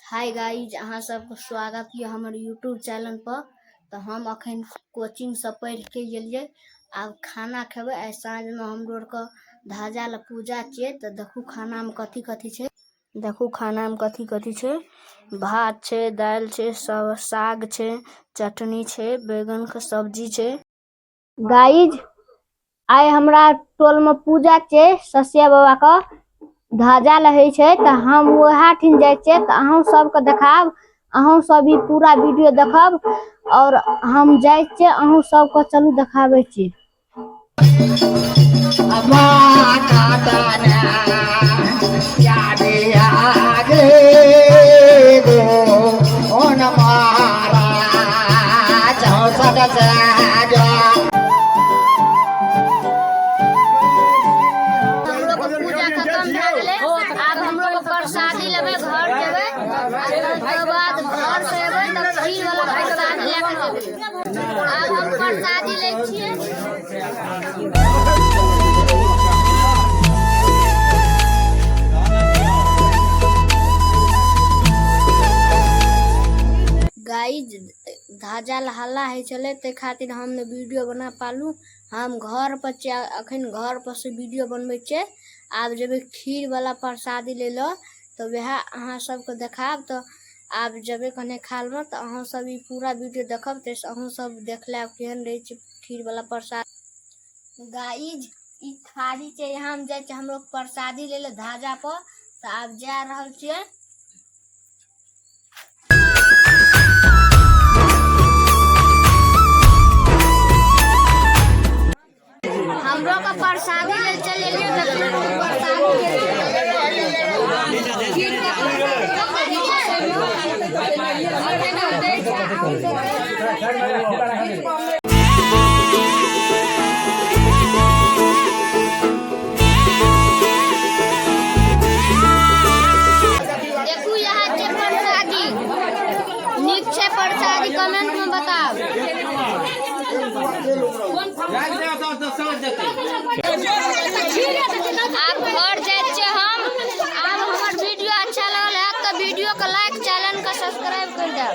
Hi guys, अहाँ सबके स्वागत यऽ हमर यूट्यूब चैनल पर। तऽ हम अखन कोचिंगसँ पढ़िके एलियै, आब खाना खेबै। आइ साँझमे हमरो आरके ध्वजा लए पूजा छियै। तऽ देखू खानामे कथी कथी छै। देखू खानामे कथी कथी छै। भात छै, दालि छै, सब साग छै, चटनी छै, बैगनके सब्जी छै। गाइज, आइ हमरा टोल में पूजा छै, ससिया बाबा के ध्वजा लहै छै, तऽ हम वएह ठिन जाइ छियै। तऽ अहूँ सबके देखाब, अहूँ सब ई पूरा वीडियो देखब। और हम जाइ छियै, अहूँ सबके चलू देखाबै छी। हमरो के पूजा खत्म भए गेलै। आब हमरो के प्रसादी लेबै, घर जेबै। तकर बाद घर से एबै तऽ खीर वाला प्रसादी लए के जेबै। आब हम प्रसादी लै छियै। गाइज, ध्वजा लए हल्ला होइ छलै, ताहि खातिर हम ने वीडियो बना पालू। हम घर पर छियै अखन, घर पर से वीडियो बनबै छियै। आब जेबै खीर वाला प्रसादी लै लए, तऽ वएह अहाँ सबके देखाब। तऽ आब जेबै कने खालमे, तऽ अहाँ सब ई पूरा वीडियो देखब, ताहिसँ अहूँ सब देख लेब केहन रहै छै खीर वाला प्रसाद। गाइज, ई थारी छै, यहाँ हम जाइ छियै हमरो प्रसादी लै लए ध्वजा पर। तऽ आब जा रहल छियै। हमरो के प्रसादी ले चल एलियै। देखू प्रसादी खीर के प्रसादी। देखू यहाँ छै प्रसादी। नीक छै प्रसादी? कमेंट में बताउ। आब घर जाइ छियै हम। आब हमर वीडियो अच्छा लगल है तऽ वीडियो के लाइक, चैनल के सब्सक्राइब कर देब।